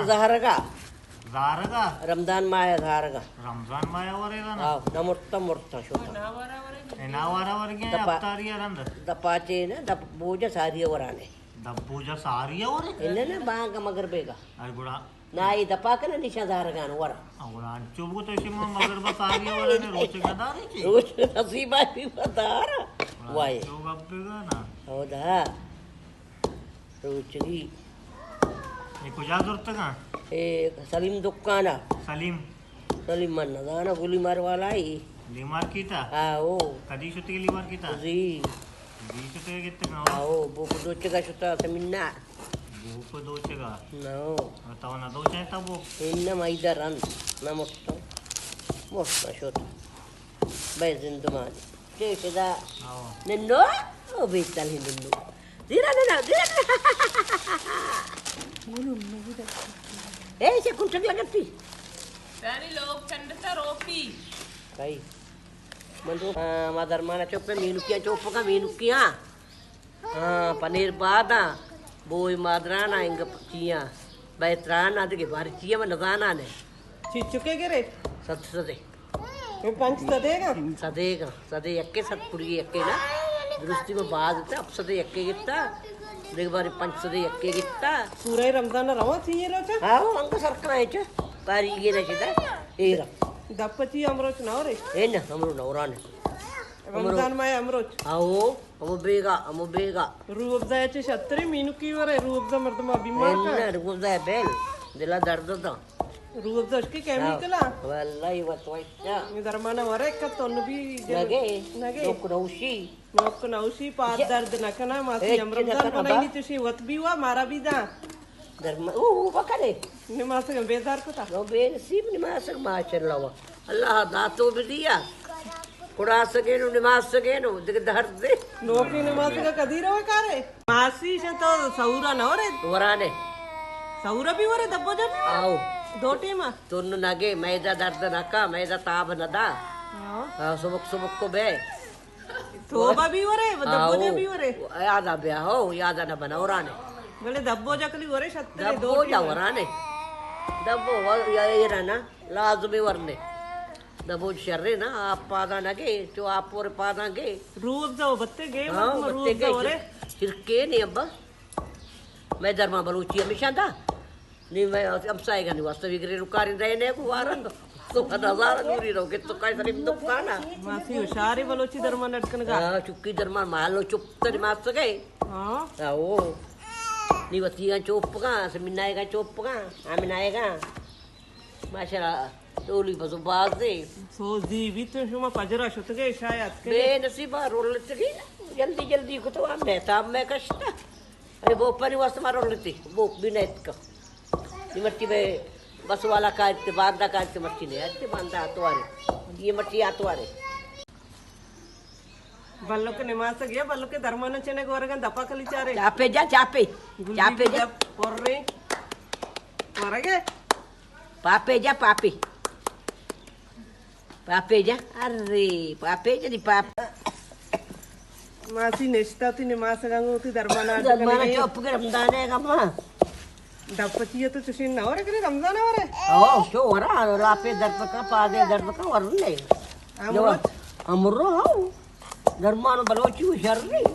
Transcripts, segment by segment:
زہرگا۔ زہرگا؟ رمضان ماہ زہرگا۔ رمضان ماہ ورگا نا؟ آو، نہ مرتا، مرتا شوتا۔ انا وارا ورگی دپا-، افطاری رند۔ دپاچے نا، دپ بوجا ساری ورانے۔ دپ بوجا ساری ورے؟ انہ نا بانگ مگر بیگا۔ ار گڑا۔ نا، اے دپا کنا نشان زہرگان ورا۔ آ، گڑا انچو بو تو شما مگر بس ساری ورانے، روچے گدارے چی؟ روچ نصیبہ بھی بدار۔ گڑا وائے۔ انچو گپ بیگا نا۔ او دا۔ روچگی۔ اے کجا زرتگاں؟ اے سلیم دکانا۔ سلیم؟ سلیم من نزانا، گلی مار والا ہی۔ لی مارکیٹا؟ آو۔ کدی شتگی لی مارکیٹا؟ جی۔ جی شتگی گتگا؟ آو، بوپ دوچگا شتا سمنا۔ بوپ دوچگا؟ نو۔ تو نہ دوچے تا بوپ؟ انہ مئی درن، نہ مستو۔ مستو شتا۔ بے زندمانی۔ چے شدا؟ آو۔ ننو؟ او بیتل ہی ننو۔ زیرا ننا، زیرا ننا۔ اے، چے کنٹک لگتی؟ ساری لوگ چنڈتا روپی۔ کئی؟ من تو، آ، ما درمانا چوپ، مینوکیاں چوپ کا، مینوکیاں۔ ہاں، پنیر باداں، بوئی مادرانا، انگ چیاں، بیترانا، دگہ بار چیاں من نزاناں نے۔ چیچکے گرے؟ ست سدے۔ اے پنچ سدے گا؟ سدے گا، سدے یکے، ست پڑی یکے نا۔ درستی میں باز تا، اب سدے یکے گتا۔ دیکھ بارے پنچ سدے یکے گتا۔ پورا رمضان رواں چیئے روچا؟ ہاں، انگا سرکنا ہے چا۔ پاری یہ نشی دا۔ اے را۔ دپ چی امروچ نہ رے؟ اے نا، امرو نوران۔ رمضان ماہ امروچ۔ آو، ہمو بیگا، ہمو بیگا۔ روح افزا چہ شتری مینوکی ورے، روح افزا مردم بیمار کا۔ نہ، روح افزا بیل، دلا درد دا۔ روح افزا اشکی کیمیکل آ۔ واللہ وت وشا۔ یہ درمانا ورے کت تو نبی جن-، نگے۔ نگے۔ نوک نوشی۔ نوک نوشی پاد درد نہ کنا، ماسی ہچ امرم نہ درد کنا نہ با۔ نہیں چشی وت بھی ہوا، مارا بھی دا۔ درمان، او، او بکنے۔ نماسگ بیزار کتا۔ نو بے نصیب نماسگ ماشاءاللہ وا۔ اللہ داتو بدیا۔ کڑاسگے نو نماسگے نو دگہ درد دے۔ نوکی نماسگ کدی رو کارے؟ ماسی شے تو سہورا نہ ورے؟ ورانے۔ سہورا بھی ورے دبو جب؟ آو۔ دو ٹیما؟ تن نگے میدہ درد نہ کا، میدہ تاب نہ دا۔ ہاں۔ ہاں، سبک سبک کو بے۔ توبہ بھی ورے، دبوجا بھی ورے۔ یادا بیا ہو، یادا نہ بنا ورانے۔ بلے دبوجا کلی ورے شترے دو دبوجا ٹیم۔ ورانے۔ دبو و-، یا ایرا نا، لازمی ورنے۔ دبوج شرے نا، آپ پادا نہ گے، چو آپ ور پادا گے۔ روح افزا و بتے گے، ہاں، مردم روح بتے افزا گے۔ ورے۔ شرکے نے ابا۔ میں درما بلوچی ہمیشہ دا۔ نی میں ہمسائگانی واسطہ وگرے رو کاریں رہنے کو وارا۔ تو ہزار دوری رو کہ تو کئی سری دکانا۔ ماسی ہوشاری بلوچی درمان اٹکنگا۔ ہاں، چکی درمان مالو چپ تری ماسگے۔ ہاں۔ ہاں، او۔ نی وتیگا چوپگا، سمنائگا چوپگا، آمنائگا۔ ماشاءاللہ، ٹولی بزو باز دے۔ سوزی بھی تو شما پجرا شتگے شاید کے۔ بے نصیبا رولتگی نا۔ جلدی جلدی کو تو ہم بہتاب میں کشتا۔ اے بوپانی واسطہ ما رولتی، بوپ بھی نیتکا۔ یہ مرچی بے بس والا کارتے، باندا کارتے مرچی نہیں آتے، باندا آتوارے۔ یہ مرچی آتوارے۔ بلو کے نماز گیا، بلو کے درمان چنے گورگن دپا کلی چارے۔ چاپے جا، چاپے۔ گلی چاپے بھی جا۔ دپ پر رہے۔ پر گئے۔ پاپے جا، پاپے۔ پاپے جا، ارے، پاپے جا دی پاپ۔ ماسی نشتا تی نماز گنگو تی درمانا درمانا چوپ کے رمضان ہے گما۔ دپ چیئے تو چشین نہ ورے کرے رمضان ورے۔ او، شو ورا، لاپے درد کا، پادے درد کا ورنے۔ امروچ؟ امرو ہاو۔ درمان بلوچی و شر نہیں۔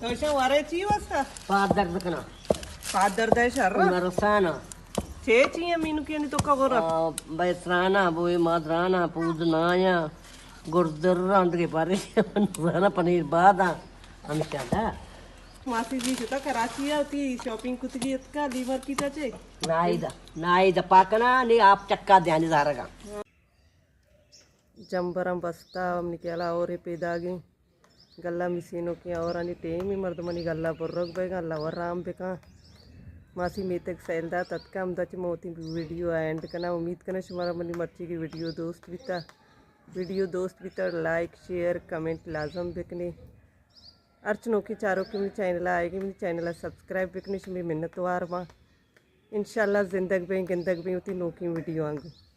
تو شو ورے چی واسطہ؟ پاد درد کنا۔ پاد درد ہے شر؟ نرسانا۔ چے چیئے مینو کیانی تو کا غورا؟ آ، بیسرانا، بوئے مادرانا، پودنایا، گردر راندگے پارے، زانا پنیر بادا، ہمیشہ دا۔ ماسی جی شتا کراچی آ، تی شاپنگ کتگی اتکا، لی مارکیٹ آ چے؟ نائی دا، نائی دا پاکنا، نی آپ چکا دیانی زارگا۔ جمبراں بستا، منی خیالا ہورے پیداگیں۔ گلہ مسینوکیں ہورانی ٹیمے، مردمانی گلہ برگ بیگاں، اللہ ورام بکاں۔ ماسی میتگ سیل دات اتکا، ہمدا چہ ما وتی ویڈیو ء اینڈ کناں۔ امید کناں شمارا منی مرچیگی ویڈیو دوست بیتا۔ ویڈیو دوست بیتا، لائک، شیئر، کمنٹ لازم بکنے۔ ہرچ نوکیں چاروکے منی چینل ء آئیگی، منی چینل ء سبسکرائب بکنے، شمے منتوار باں۔ انشاءاللہ زندگ بیں، گندگ بیں وتی نوکیں ویڈیو آنگو۔